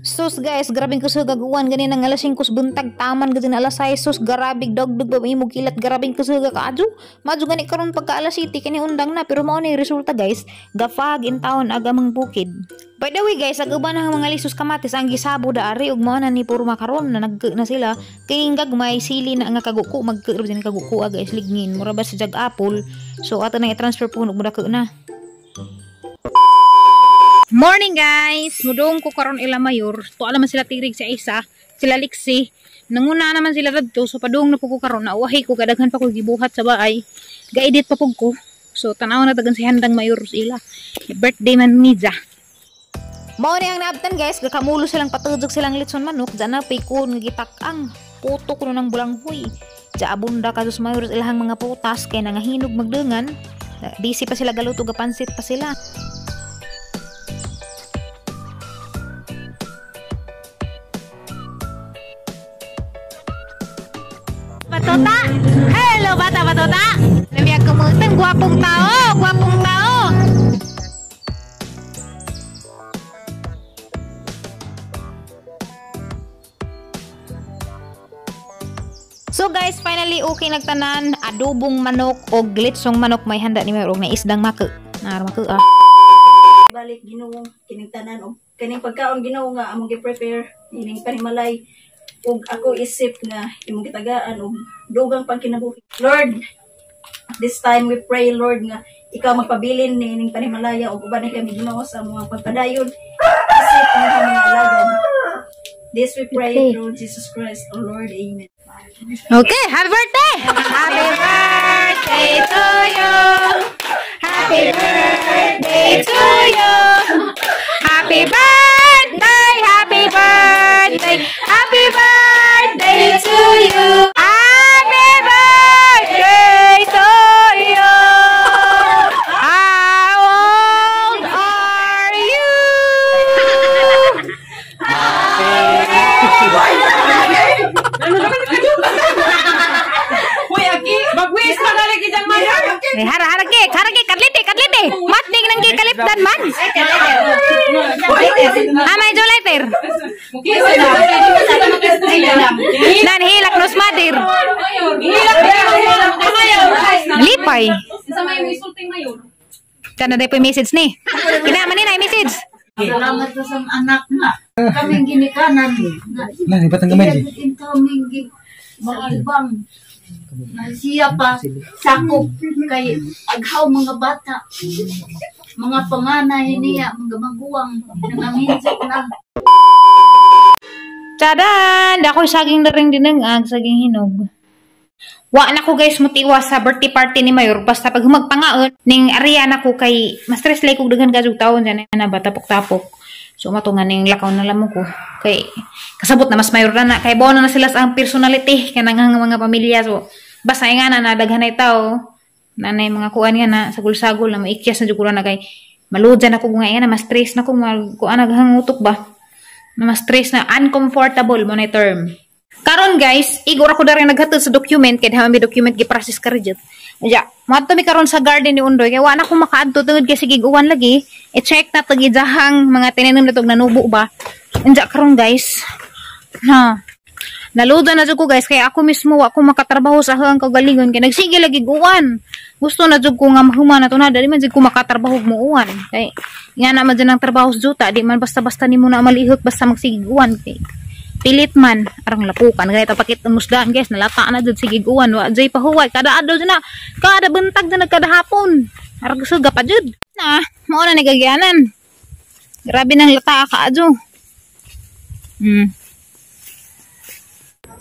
Sus guys, grabeng kusog uwan gani nang alas 5 buntag taman gani na alas 6. Sus garabig dogdog ba imo kilat, grabeng kusog kaadyo. Madyo gani karon pagka alas 7 kini undang na, pero mao ni resulta guys, gafag in town agamang bukid. By the way guys, ag uban ang mga lisos kamatis ang gisabo da ari ug mao na ni puro makaron na nagke na sila. Kining gagmay sili na nga kaguko, magke ra din kaguko guys, ligngin mura ba sa jag apple. So ato nang i-transfer puhon ug mudako na. Morning guys, mudong ko karon ila mayor. Tuwa naman sila tirig sa isa, sila liksi. Nanguna naman sila radto, so padung na po ko karon, nauwahi ko kadaghan pa ko gibuhat sa baay. Gaedit pa pug ko. So tanaw na tagan si handang mayor sila. Birthday man niya. Mao ni ang naabtan guys, gakamulo silang patudok silang litson manok, dyan na pikon nga gitak-ang puto kuno ng bulanghoy. Dya abunda ka sus mayor ilahang mga putas kay nangahinog magdengan. Busy pa sila galuto gapansit pa sila. Batota! Hello bata batota! Namiya kumutan, gwapong tao, gwapong tao. So guys, finally okay nagtanan adobong manok o glitsong manok may handa ni Mayor og na isdang mako. Nar mako ah. Balik Ginoo kining tanan og kining pagkaon Ginoo nga among gi-prepare ining panimalay ug ako isip nga imong gitagaan og dugang pangkinabuhi. Lord, this time we pray Lord nga ikaw magpabilin niining panimalaya ug uban kami Ginoo sa mga pagpadayon isip ang among alagad. This we pray okay through Jesus Christ, our Lord. Amen. Okay, happy birthday! Happy birthday to you. Happy birthday to you. Happy birthday, happy birthday, happy birthday to you. Happy birthday to you. How old are you? Hoy, aki, magwis na dali kitang mayor. Eh, hara hara ke, hara ke, kadlite, kadlite. Matning nang gikalipdan man. Ah, may lighter. Nan hilak nos madir. Lipay. Sa may insulting mayor. Kana day po message ni. Kina man ni na message. Salamat sa anak na. Kaming ginikanan. Na, ibatang gamay. Kaming maibang. Na siya pa sakop kay aghaw mga bata. Mga panganay niya, mga maguwang nanganginsok na. Tadan! Dako saging na rin dinang saging hinog. Wa na ko guys mutiwa sa birthday party ni Mayor basta pag humagpangaon ning area na ko kay mas stress like kog daghan kadtong taon dyan na ba tapok-tapok. So mato nga ning lakaw na lamang ko kay kasabot na mas mayor na na kay bono na sila sa ang personality kanang ang mga pamilya. So basta nga na daghan ay tao nanay mga kuan nga na sagol-sagol na maikyas na jud ko na kay maludyan ako nga na mas stress na ko kuan naghangutok ba na mas stress na uncomfortable mo na term. Karon guys, igor ako dari naghatod sa document kay dami document gi-process ka reject. Ja, moadto mi karon sa garden ni Undoy kay wa na ko makaadto tungod kay sige uwan lagi. I-check na tag idahang mga tinanom natog nanubo ba. Anja karon guys. Ha. Naluda na jud ko guys kay ako mismo wa ko makatrabaho sa ahang kagalingon kay nagsige lagi uwan. Gusto na jud ko nga mahuman na tunada di man jud ko makatrabaho mo uwan. Kay nga na man jud ang trabaho sa juta di man basta-basta nimo na malihok basta magsige uwan kay pilit man arang lapukan ganito pakit musdaan guys nalata na jud sige uwan wa jay pahuway kada adlaw jud na kada buntag jud kada hapon arang suga pa jud na mao na nagagyanan grabe nang lata ka adyo.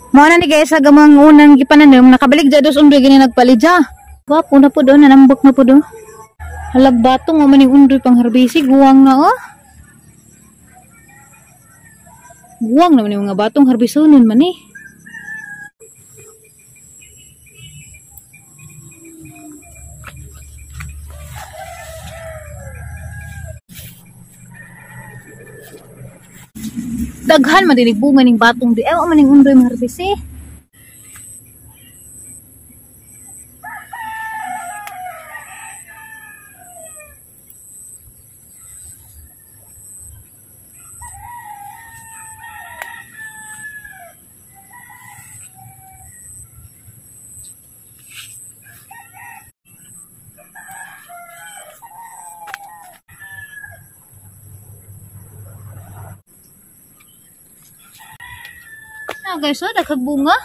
Mao na ni guys sa gamang unang gipananom nakabalik jud dos undoy gini nagpalidya gwapo na pud oh nanambok na pud oh halag batong man ning undoy pang harbisi guwang na oh. Guwang naman yung mga batong harbisonon man eh. Daghan man dinig bunga ning batong di. Ewa man ning undoy mga harbis eh. Na guys, oh, daghang bunga.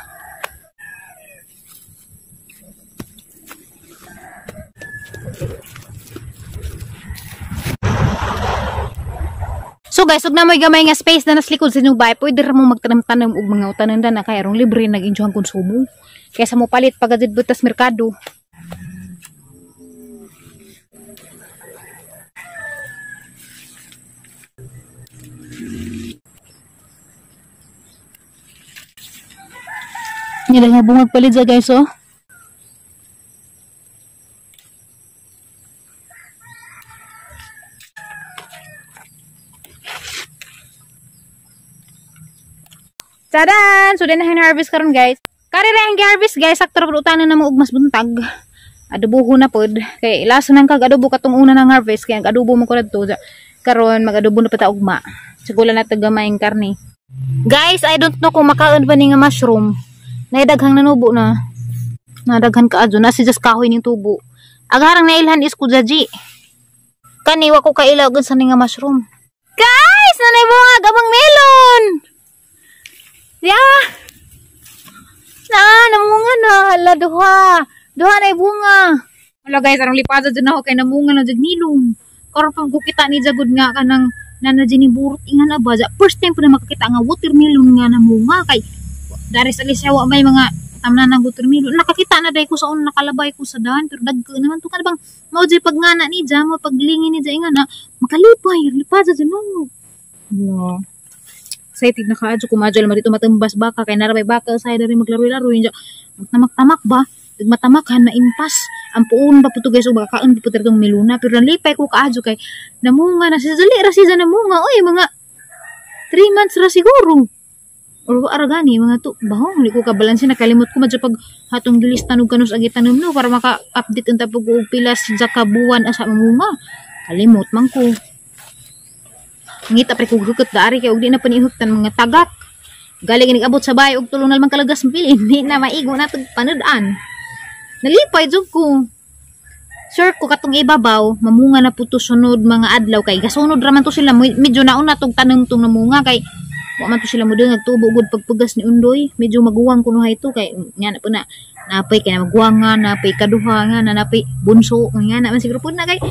So guys, ug na mo'y gamay nga space na nas likod sa inyong bahay, pwede ra mo magtanom-tanom og mga utanan na kay arong libre nag-injohang konsumo. Kaysa mo palit pagad butas merkado. Nila nga bungag palit sa guys, oh. Tadan! So, din na harvest karon guys. Kari ra ang harvest guys, sakto ra pud utanan na mo og mas buntag. Adoboho na pod. Kay laso nang kag adobo katong una nang harvest kay ang adobo mo ko radto. Karon mag-adobo na pa ta ugma. Sigula na tag gamayng karne. Guys, I don't know kung makaon ba ni nga mushroom. Naidaghang nanubo na. Nadaghan ka adyo na si just kahoy ning tubo. Agharang nailhan is kujaji. Kani wa ko kaila og unsa ni nga mushroom. Guys, nanay bunga gamang melon. Yeah. Na namunga na hala duha. Duha na bunga. Hala guys, arong lipada jud na ako kay namunga na jud nilong. Karon pag kita ni jagud nga kanang nana jud ni burot ingan na ba. First time po na makakita nga watermelon nga namunga kay dari sa Alicia wa may mga tamnan ng watermelon. Nakakita na day ko sa una nakalabay ko sa dahan pero dagko naman to kana bang mao jud pag ngana ni ja mo paglingin ni ja ingan na makalipay lipada jud no. No. Excited na kaadyo kumadyo lang dito matambas baka kay narabay baka sa dari maglaro-laro yun magtamak-tamak ba matamakan na impas ang puon ba puto guys o baka kaon pa itong meluna pero nalipay ko kaadyo kay namunga na siya dali ra siya namunga oy mga 3 months ra siguro or aragani mga to bahong di ko kabalanse nakalimot ko madyo pag hatong gilis tanog kanus agi tanom no para maka-update unta pag og pila sa ka buwan asa mamunga kalimot man ko. Ngita pre kog hukot daari kay og di na panihuktan mga tagak. Galing nag-abot sa bahay og tulong na man kalagas mapili hindi na maigo na tug panud-an. Nalipay jud ko. Sure ko katong ibabaw mamunga na puto sunod mga adlaw kay gasunod ra man to sila medyo nauna tug tanom tong namunga kay wa man to sila modungag tubo gud pagpugas ni Undoy. Medyo maguwang kuno hay to kay nga na po na napay kay maguwang nga napay kaduha nga na napay bunso nga na man siguro pud na kay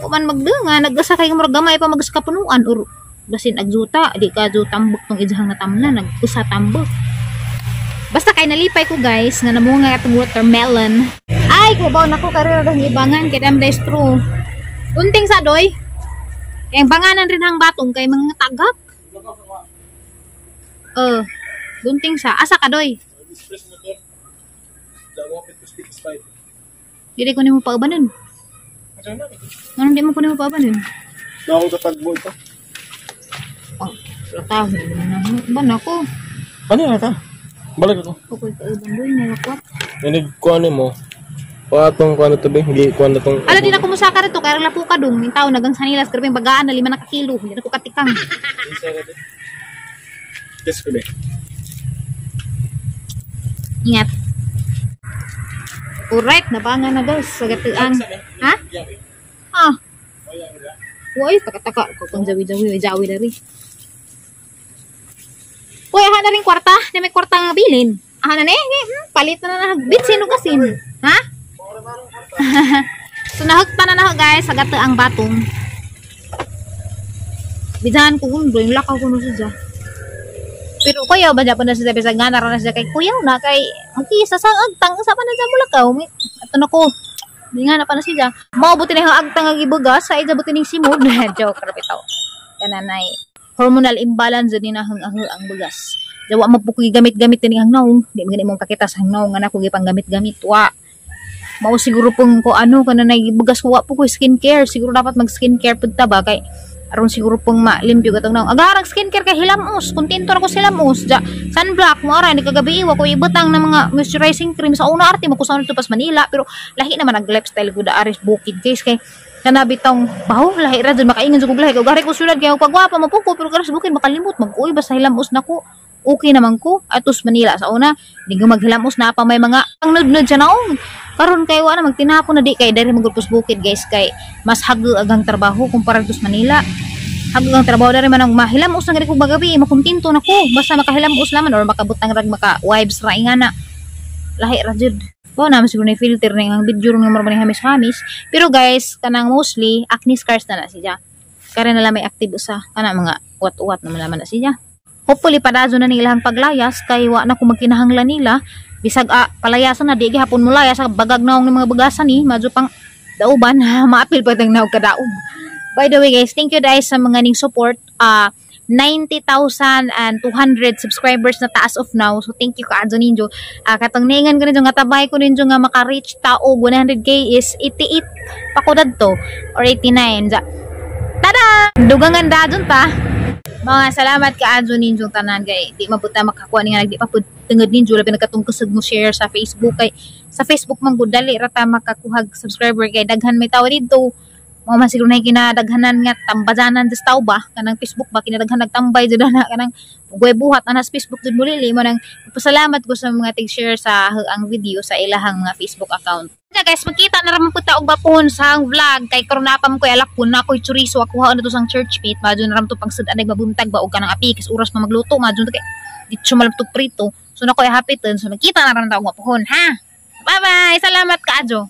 wa man magdunga nagasa kay murag gamay pa magsa kapunuan or basin agjuta di ka ju tambok tong ijahang natamna nagkusa tambok. Basta kay nalipay ko guys nga namunga atong watermelon. Ay kubaw nako karera dong ibangan kay dam destro. Unting sa doy. Kay ang banganan rin hang batong kay mga tagak. Gunting sa asa ka doy. Dili ko nimo paubanon. Nganong di mo ko nimo paubanon? Nako katagbo ito. Oh, lataw na ban ako. Ano na ka? Balik ako. Kukoy pauban doy na lakwat. Inig ko ano mo. Patong ko ano to be, gi ko ano tong. Ala di na kumusaka rito kay lapo ka dong. Ning tawo nagang sanilas grabe bagaan na 5 na ka kilo. Hindi na ko katikang. Yes, be. Ingat. Alright, nabangan na guys sa gatuan. Ha? Ah. Uy, taka-taka ko kung jawi-jawi, jawi dari. Uy, aha na rin kwarta, na may kwarta nga bilin. Aha na ni, palit na na bitsin o kasin. Ha? So nahagpa na na guys sa gatuang batong. Bidahan ko gundo, yung lakaw ko no siya. Pero kuya ba pa na siya bisag nga na siya kay kuya na kay magkisa sa agtang sa pa na siya mulakaw. Ato na ko. Di nga na pa na siya. Maobuti na yung agtang ang ibugas sa ijabuti ning simod. Joke ra bitaw. Kananay hormonal imbalance din na hang ang bugas. Jawa mo po gamit-gamit din ang naong. Di man gani mong kakita sa naong nga nako gipang gamit-gamit wa. Mao siguro pong ko ano kananay bugas wa po ko skincare. Siguro dapat mag skincare pud ta ba kay aron siguro pong malimpyo katong naong. Agarang skincare kay hilamos. Kontento ra ko sa hilamos. Ja, sunblock mo ara ni kagabi wa ko ibutang na mga moisturizing cream sa una arte mo ko sa dito pas Manila pero lahi naman ang lifestyle ko da aris bukid guys kay kanabi tong baho lahi ra jud makaingon jud kog lahi kog ko sulad kay pagwapa mo ko pero karas bukid makalimot mag-uy basta hilamos nako. Okay naman ko atos Manila sa una di ko maghilamos na pa may mga pangnudnud sa naong karon kay wa na magtinapon na di kay diri magulpos bukid guys kay mas hagel agang trabaho kumpara dos Manila. Haggang trabaho na rin man ang mahilamos na gani kog magabi, makontento na ko. Basta makahilamos laman or makabutang rag maka vibes ra nga na. Lahi ra jud. Wow, naman siguro na filter na ang video nga mura man hamis-hamis. Pero guys, kanang mostly acne scars na na siya. Kare na lang may active usa kana mga uwat-uwat na malaman na siya. Hopefully padayon na nila ang paglayas kay wa na ko magkinahanglan nila. Bisag palayasan na di gihapon mo layas bagag naong ng mga bagasan ni madyo pang dauban maapil pa tang naog kadaog. By the way guys, thank you guys sa mga ning support. 90,200 subscribers na taas of now. So thank you kaadyo ninyo. Katong ningan ko ninyo nga tabay ko ninyo nga maka-reach ta og 100K is 88 pa ko dadto or 89. Ja. Tada! Dugangan dadon ta. Mga salamat kaadyo ninyo tanan kay di mabuta makakuha ni nga nagdi pa pud tungod ninyo, labi nagkatong kusog mo share sa Facebook, kay sa Facebook man gud dali ra ta makakuhag subscriber kay daghan may tawo didto. Mao man siguro na kinadaghanan nga tambajanan sa tao ba kanang Facebook ba, kinadaghan nagtambay jud na kanang buhay buhat ana sa Facebook jud mulili mo nang. Pasalamat ko sa mga tig-share sa ang video sa ilahang mga Facebook account. Ya guys, magkita na raman pud ta og bapon sa ang vlog kay karon na pa mo koy alakpon na koy chorizo ako na to sang church mate. Madyo na ram to pang sud anay mabuntag ba og kanang api kas oras pa magluto, madyo to kay ditso malam to prito. So na koy happy tun, so magkita na ram ta og mapuhon ha. Bye bye, salamat kaadyo.